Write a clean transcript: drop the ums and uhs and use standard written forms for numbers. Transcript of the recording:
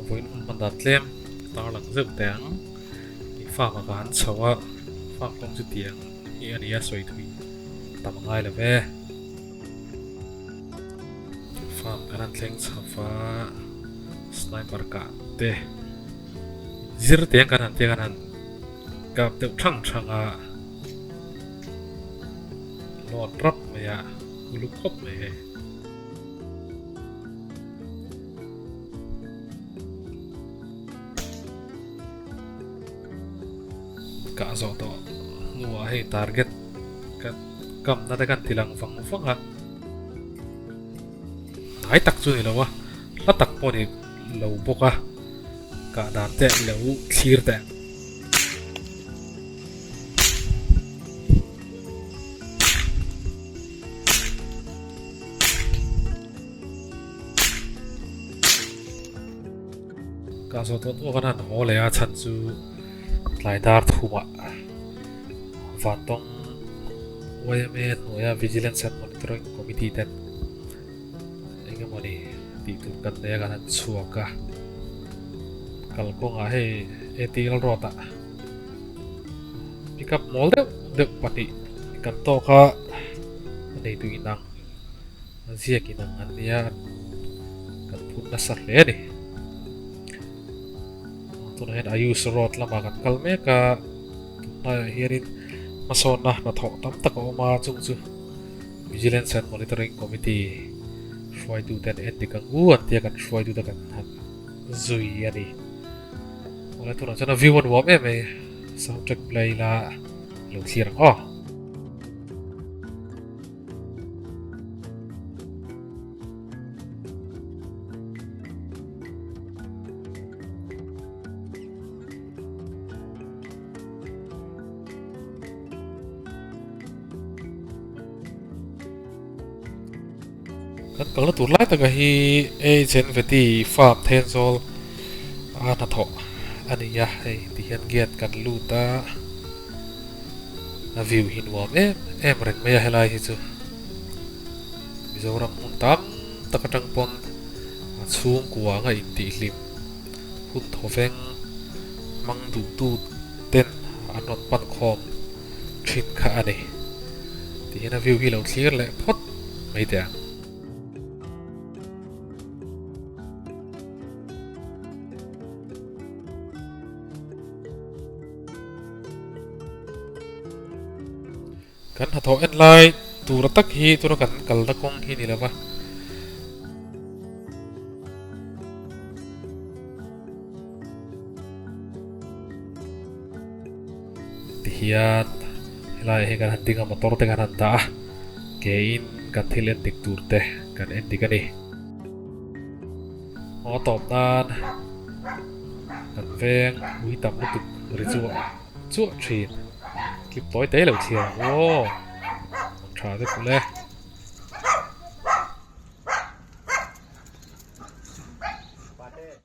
Vawiin hun hman dan tlem tarlang zeuh teh ang. I farm ah ka han chho a, farm kawng chu tiang hi a ni a, sawi thui tam a ngai lo ve. Farm kan han thleng chho va, sniper kah te zir te ang kan han tia kan han kap deuh thang thang a, lawn rap mai a, uluk khawp mai hei. Kah zawh tawh hnuah hei target kan kamna te kan ti lang vang vang a, hnai tak chu ni lo a, hla tak pawh ni lo bawk a, kah dan te i lo thlir teh ang. Ka zawh tawh tawh kan han haw leh a chhan chu tlai dar thumah Vantawng YMA hnuaia Vigilance and Monitoring Committee ten eng emawni tih tur kan nei a kan han chhuak a, kalkawngah hei ATL road ah pickup mawl deuh deuh pahnih kan tawk a, a neitu inang. A ziak in ang an nia kan phun nasa hle a ni. Tunah hian Ayush Road lamah kan kal mek a, tunlaiah hianin hmasawnna hnathawh tam tak a awm a, chung chu Vigilance and Monitoring Committee hruaituten en dik ang u an tia kan hruaitute kan han zui a ni. Awle tunah chuan a view a nuam em mai, soundtrack play ila lo thlir ang aw. Kan kalna tur lai taka hi Agenveti farm Thenzawl a hnathawh a ni a, hei tihian gate kan lut a. A view hi nuam em em reng mai a helai hi chu Mizoram hmun tam tak atang pawn a chhungkua anga intihhlim hun thawveng hmang duh tu ten an rawn pan khawm thin kha a ni tihian a view hi lo thlir leh phawt mai teh ang. Kan hnathawh en lai tura tak hi tuna kan kalna kawng hi ni lova. Tihian helaiah hian kan han ding a motor te kan han dah a ke in kan thil en dik tur te kan en dik a ni. Aw tawp nan kan veng ui tam lutuk ri chuah chuah thin clip tawi te lo chhiar ang aw mang tha vek ule.